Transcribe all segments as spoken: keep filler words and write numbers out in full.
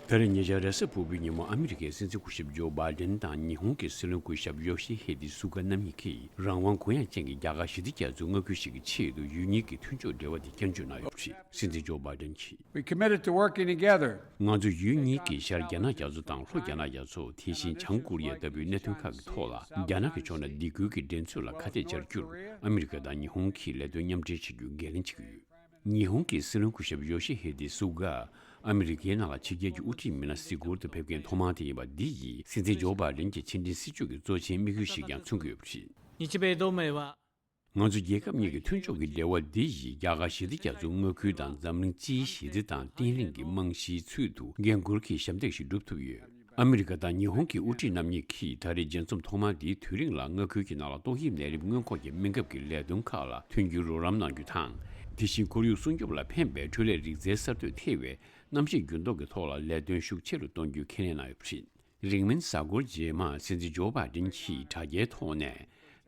ད་རེས་ཉེ་ཆར་རེས་གཟའ་ཕུར་བུའི་ཉིན་མོ་ཨ་མི་རི་ཀའི་སྲིད་འཛིན་སྐུ་ཞབས་ཇོ་བྷའི་ཌེན་དང་ཉི་ཧོང་གི་སྲིད་བློན་སྐུ་ཞབས་ཡོ་ཤི་ཧི་དེ་སུ་ག་རྣམ་གཉིས་ཀྱིས་རང་དབང་གུ་ཡངས་ཅན་གྱི་རྒྱ་གར་ཞི་བདེ་རྒྱ་མཚོའི་མངའ་ཁུལ་ཞིག་གི་ཆེད་དུ་ཡུལ་གཉིས་ཀྱི་མཐུན་ཕྱོགས་འབྲེལ་བ་དེ་བསྐྱར་བཅོས་གནང་ཡོད་པ་རེད། སྲིད་འཛིན་ཇོ་བྷའི་ཌེན་གྱིས། We committed to working together. ང་ཚོ་ཡུལ་གཉིས་ཀྱི་ཤར་རྒྱ་ནག་རྒྱ་མཚོ་དང་ལྷོ་རྒྱ་ནག་རྒྱ་མཚོ། དེ་བཞིན་བྱང་ཀོ་རི་ཡ་ལྟ་བུའི་གནད་དོན་ཁག་གི་ཐོག་ལ་རྒྱ་ནག་གི་ཕྱོགས་ནས་སྡིགས་སྐུལ་གྱི་འགྲན་རྩོད་ལ་ཁ་གཏད་བཅར་རྒྱུར་ཨ་མི་རི་ཀ་དང་ཉི་ཧོང་གིས་ལས་དོན་མཉམ་འབྲེལ་བྱེད་རྒྱུ་འགན་ལེན་བྱེད་ཀྱི་ཡོད། ཉི་ཧོང་གི་སྲིད་བློན་སྐུ་ཞབས་ཡོ་ཤི་ཧི་དེ་སུ་ག་ཨ་མི་རི་ཀའི་ནང་ལ་ཕྱི་རྒྱལ་གྱི་དབུ་ཁྲིད་མི་སྣ་གཟིགས་སྐོར་དུ་ཕེབས་མཁན་ཐོག་མ་དེ་ཡིན་པ་འདི་ཡིས་སྲིད་འཛིན་ཇོ་བྷའི་ཌེན་གྱི་ཕྱི་འབྲེལ་སྲིད་ཇུས་ཀྱི་གཙོ་ཆེའི་དམིགས་ཡུལ་ཞིག་ཀྱང་མཚོན་གྱི་ཡོད་པ་རེད། 日米同盟は། ང་ཚོ་རྒྱལ་ཁབ་གཉིས་ཀྱི་མཐུན་ཕྱོགས་ཀྱི་འབྲེལ་བ་འདི་ཡིས་རྒྱ་གར་ཞི་བདེ་རྒྱ་མཚོའི་མངའ་ཁུལ་དང་འཛམ་གླིང་སྤྱིའི་ཞི་བདེ་དང་བརྟན་ལྷིང་གི་རྨང་གཞིའི་ཚུལ་དུ་འགན་འཁུར་གྱི་ཞབས་འདེགས་ཤིག་སྒྲུབ་ཐུབ་ཡོད། ཨ་མི་རི་ཀ་དང་ཉི་ཧོང་གི་དབུ་ཁྲིད་རྣམ་གཉིས་ཀྱིས་ད་རེས་མཇལ་འཛོམས་ཐོག་མ་འདིའི་དུས་རིང་ལ་མངའ་ཁུལ་གྱི་ནང་ལ་ཏོག་དབྱིབས་ནད་རིམས་སྔོན་འགོག་གི་སྨན་ཁབ་ཀྱི་ལས་དོན་ཁག་ལ་མཐུན་འགྱུར་རོགས་རམ་གནང་རྒྱུ་དང་། དེ་བཞིན་ཁོར་ཡུག་སྲུང་སྐྱོབ་ལ་ཕན་པའི་འཕྲུལ་ལས་རིག་རྩལ་གསར་གཏོད་ཐེ་བའི་གནམ་གཤིས་འགྱུར་ལྡོག་གི་ཐོག་ལ་ལས་དོན་ཤུགས་ཆེ་རུ་གཏོང་རྒྱུའི་ཁས་ལེན་གནང་ཡོད་པ་རེད། རིང་མིན་གཟའ་འཁོར་རྗེས་མ་སྲིད་འཛིན་ཇོ་བྷའི་ཌེན་གྱིས་དྲ་རྒྱའི་ཐོག་ནས་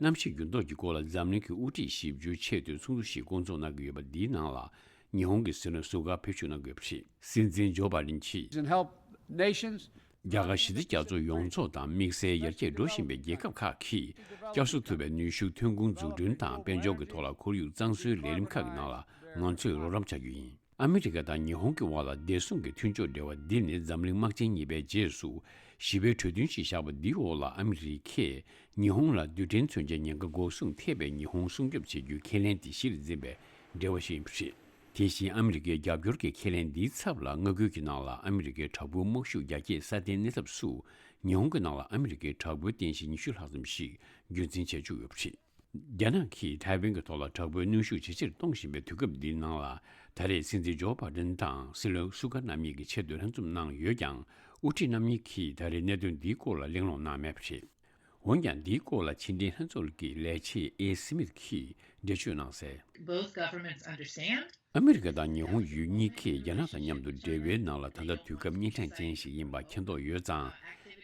གནམ་གཤིས་འགྱུར་ལྡོག་གི་སྐོར་ལ་འཛམ་གླིང་གི་དབུ་ཁྲིད་ཞིབ་འཇུག་ཆེད་དུ་ཚོགས་འདུ་ཞིག་བསྐོང་ཚོགས་གནང་གི་ཡོད་པ་འདིའི་ནང་ལ་ཉི་ཧོང་གི་སྲིད་བློན་སུ་ག་ཕེབས་བསུ་གནང་གི་ཡོད་པ་རེད། སྲིད་འཛིན་ཇོ་བྷའི་ཌེན་གྱིས། And help nations. རྒྱ་གར་ཞི་བདེ་རྒྱ་མཚོ་ཡོངས་རྫོགས་དང་དམིགས་བསལ་ཡར་རྒྱས་འགྲོ་བཞིན་པའི་རྒྱལ་ཁབ་ཁག་གིས་བསྐྱར་གསོ་ཐུབ་པའི་ནུས་ཤུགས་ཐོན་ཁུངས་འཛུགས་སྐྲུན་དང་དཔལ་འབྱོར་གྱི་ཐོག་ལ་ཁོར་ཡུག་གཙང་བཟོའི་ལས་རིམ་ཁག་གི་ནང་ལ་ང་ཚོས་རོགས་རམ་བྱ་རྒྱུ་ཡིན། ཨ་མི་རི་ཀ་དང་ཉི་ཧོང་གི་དབར་ལ་བདེ་སྲུང་གི་མཐུན་ཕྱོགས་འབྲེལ་བ་འདི་ནི་འཛམ་གླིང་དམག་ཆེན་གཉིས་པའི་རྗེས་སུ་ཞི་བའི་གྲོས་མཐུན་ཞིག་བཞག་པ་འདིའི་འོག་ལ་ཨ་མི་རི་ཀས་ཉི་ཧོང་ལ་རྡུལ་ཕྲན་མཚོན་ཆའི་ཉེན་ཁ་འགོག་སྲུང་ཐེ་བའི་ཉི་ཧོང་སྲུང་སྐྱོབ་བྱེད་རྒྱུའི་ཁས་ལེན་དེ་གཞི་ལ་འཛིན་པའི་འབྲེལ་བ་ཞིག་ཡིན་པ་རེད། དེ་བཞིན་ཨ་མི་རི་ཀའི་རྒྱབ་སྐྱོར་གྱི་ཁས་ལེན་འདིའི་ཚབ་ལ་མངའ་ཁུལ་གྱི་ནང་ལ་ཨ་མི་རི་ཀའི་དྲག་པོའི་དམག་ཤུགས་རྒྱ་སྐྱེད་སྲ་བརྟན་གནས་ཐབས་སུ་ཉི་ཧོང་གི་ནང་ལ་ཨ་མི་རི་ཀའི་དྲག་པོའི་རྟེན་གཞི་ཉི་ཤུ་ལྷག་ཙམ་ཞིག་རྒྱུན་འཛིན་བྱེད་བཅུག་ཡོད་པ་རེད། རྒྱ་ནག་གིས་ཐའེ་ཝན་གྱི་ཐོག་ལ་དྲག་པོའི་གནོན་ཤུགས་ཇེ་ཆེར་གཏོང་བཞིན་པའི་དུས་སྐབས་འདིའི་ནང་ལ། ད་རེས་སྲིད་འཛིན་ཇོ་བྷའི་ཌེན་དང་སྲིད་བློན་སུ་ག་རྣམ་གཉིས་ཀྱི་ཆེད་དུ་ལྷན་འཛོམས་གནང་ཡོད་ཀྱང་། དབུ་ཁྲིད་རྣམ་གཉིས་ཀྱིས་ད་རེས་གནད་དོན་འདིའི་སྐོར་ལ་གླེང་སློང་གནང་མེད་པ་རེད། འོན་ཀྱང་། འདིའི་སྐོར་ལ་ཕྱི་འབྲེལ་ལྷན་ཚོགས་ཀྱི་ལས་བྱེད་ཨེ་སི་མིད་ཀྱིས་འགྲེལ་བརྗོད་གནང་གསལ། Both governments understand. ཨ་མི་རི་ཀ་དང་ཉི་ཧོང་ཡུལ་གཉིས་ཀས་རྒྱ་ནག་དང་མཉམ་དུ་འབྲེལ་བའི་ནང་ལ་ད་ལྟ་དུས་སྐབས་གཉན་འཕྲང་ཅན་ཞིག་ཡིན་པ་མཁྱེན་རྟོགས་ཡོད་ཙང་།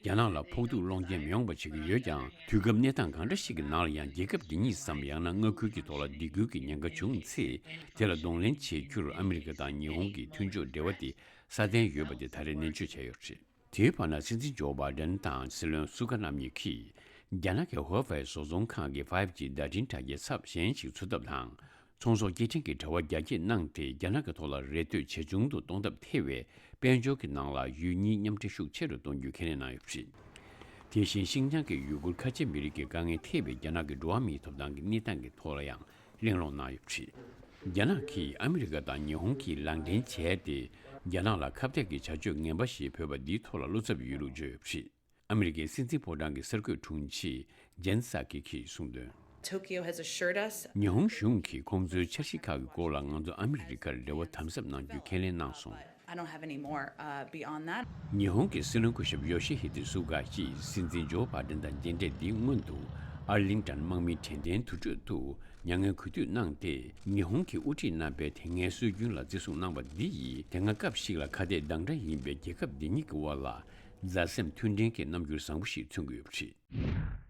རྒྱ་ནག་ལ་ཕོག་ཐུག་སློང་རྐྱེན་མི་ཡོང་བ་བྱེད་ཀྱི་ཡོད་ཀྱང་། དུས་སྐབས་གནས་སྟངས་གང་འདྲ་ཞིག་གི་ནང་ལ་ཡང་། རྒྱལ་ཁབ་འདི་གཉིས་སམ། ཡང་ན་མངའ་ཁུལ་གྱི་ཐོག་ལ་སྡིགས་སྐུལ་གྱི་ཉེན་ཁ་བྱུང་ཚེ། དེ་ལ་གདོང་ལེན་བྱེད་རྒྱུར་ཨ་མི་རི་ཀ་དང་ཉི་ཧོང་གི་མཐུན་ཕྱོགས་འབྲེལ་བ་དེ་སྲ་བརྟན་ཡོད་པ་དེ་ད་རེས་ནན་བརྗོད་བྱས་ཡོད་པ་རེད། དེའི་བར་ན། སྲིད་འཛིན་ཇོ་བྷའི་ཌེན་དང་སྲིད་བློན་སུ་ག་རྣམ་གཉིས་ཀྱིས། རྒྱ་ནག་གི་ཧུའེ་ཧྥེ་བཟོ་ཚོང་ཁང་གི་ཕའེབ་ཇི་བརྡ་འཕྲིན་དྲ་རྒྱའི་ཚབ་གཞན་ཞིག་འཚོལ་ཐབས་དང་། ཚོང་ཟོག་སྐྱེལ་འདྲེན་གྱི་དྲ་བ་རྒྱ་སྐྱེད་གནང་སྟེ། རྒྱ་ནག་གི་ཐོག་ལ་རེ་ལྟོས་ཇེ་ཆུང་དུ་གཏོང་ཐབས་ཐེ་བའི་དཔལ་འབྱོར་གྱི་ནང་ལ་ཡུལ་གཉིས་མཉམ་འབྲེལ་ཤུགས་ཆེ་རུ་གཏོང་རྒྱུའི་ཁས་ལེན་གནང་ཡོད་པ་རེད། དེ་བཞིན། ཤིན་ཅང་གི་ཡུ་གུར་ཁ་ཆེ་མི་རིགས་ཀྱི་དཀའ་ངལ་ཐེ་བའི་རྒྱ་ནག་གི་འགྲོ་བ་མིའི་ཐོབ་ཐང་གི་གནས་སྟངས་ཀྱི་ཐོག་ལ་ཡང་། གླེང་སློང་གནང་ཡོད་པ་རེད། རྒྱ་ནག་གིས་ཨ་མི་རི་ཀ་དང་ཉི་ཧོང་གིས་ལག་འབྲེལ་བྱས་ཏེ། རྒྱ་ནག་ལ་ཁ་གཏད་ཀྱི་བྱ་སྤྱོད་ངན་པ་ཞིག་བོད་པ་འདིའི་ཐོག་ལ་བློ་འཚབ་ཡོད་ལུགས་བརྗོད་ཡོད་པ་རེད། ཨ་མི་རི་ཀའི་སྲིད་འཛིན་ཕོ་བྲང་གི་གསར་འགོད་དྲུང་ཆེ་ཇེན་སཱ་ཀི་གིས་གསུངས་དོན། Tokyo has assured us. ཉི་ཧོང་གཞུང་གིས་ཁོང་ཚོའི་འཆར་གཞི་ཁག་གི་སྐོར་ལ་ང་ཚོ་ཨ་མི་རི་ཀར་འབྲེལ་བ་དམ་ཟབ་གནང་རྒྱུའི་ཁས་ལེན་གནང་སོང་། I don't have any more, uh, beyond that. ཉི་ཧོང་གི་སྲིད་བློན་སྐུ་ཞབས་ཡོ་ཤི་ཧི་དེ་སུ་ག་གིས་སྲིད་འཛིན་ཇོ་བྷའི་ཌེན་དང་མཇལ་འཕྲད་འདིའི་སྔོན་དུ། ཨར་ལིང་ཏན་དམག་མིའི་དྲན་རྟེན་དུར་ཁྲོད་དུ་མྱ་ངན་གུས་འདུད་གནང་སྟེ། ཉི་ཧོང་གི་དབུ་ཁྲིད་རྣམ་པས་དེ་སྔའི་སྲོལ་རྒྱུན་ལ་བརྩི་སྲུང་གནང་བ་འདི་ཡིས། དེ་སྔ་སྐབས་ཤིག་ལ་ཁ་གཏད་དང་འདྲ་ཡིན་པའི་རྒྱལ་ཁབ་འདི་གཉིས་ཀྱི་དབར་ལ་མཛའ་སེམས་མཐུན་སྒྲིལ་གྱི་རྣམ་འགྱུར་བཟང་པོ་ཞིག་མཚོན་གྱི་ཡོད་པ་རེད།